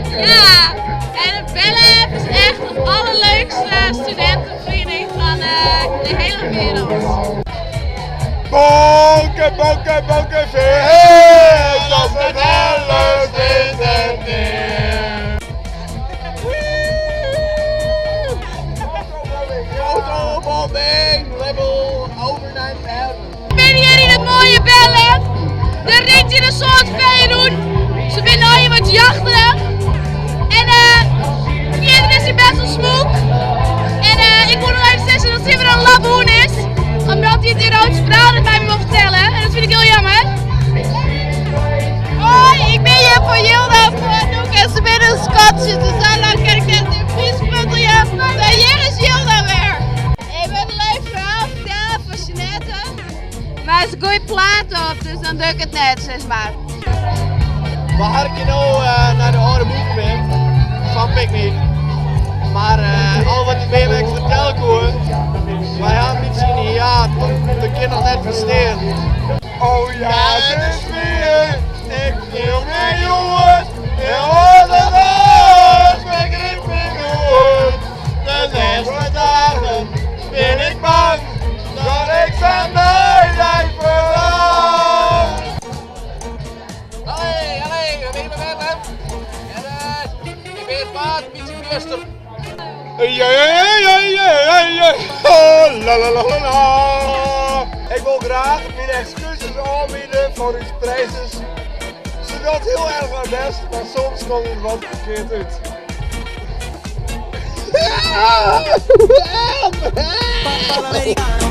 Ja, en Bellef is echt de allerleukste studentenvereniging van de hele wereld. Bonke, bonke, bonke, veer, dat het helft in het neer. Photobombing level over 9000. Ik ben hier in het mooie Bellef. Er rint hier een soort vee doen. Se binne al wat jachterig. En verder is hij best wel smoek. En ik moet nog even zeggen dat Simmer een labhoen is. Omdat hij het erotisch verhaal net mij wil vertellen. En dat vind ik heel jammer. Hoi, ik ben hier voor Jilda, voor Anouk en ze binnen een skatje. Dus daar lang kan ik net in Fries puttelje. Maar hier is Jilda weer. Ik wil een leuk verhaal vertellen voor Jeanette. Maar het is een goede plaat op, dus dan doe ik het net, zeg maar. We harken nou naar de oude movement van Picnic. Maar al wat die BMX vertellen kon, wij hebben iets in ja, dat kan nog net verstaan. Oh ja, het is weer. Ik wil meer jongens. Ik hoor het alles, begrijp me goed. De laatste dagen ben ik bang dat ik van mijn lijf verlang. Allee, allee, we ben je En ik ben het paard, beetje meester. Ja, ja, ja, ja, ja, oh, la, la, la, la, la. Ik wil graag mijn excuses aanbieden voor uw prijzen. Ze doet heel erg haar best, maar soms komt het wat verkeerd uit. Help!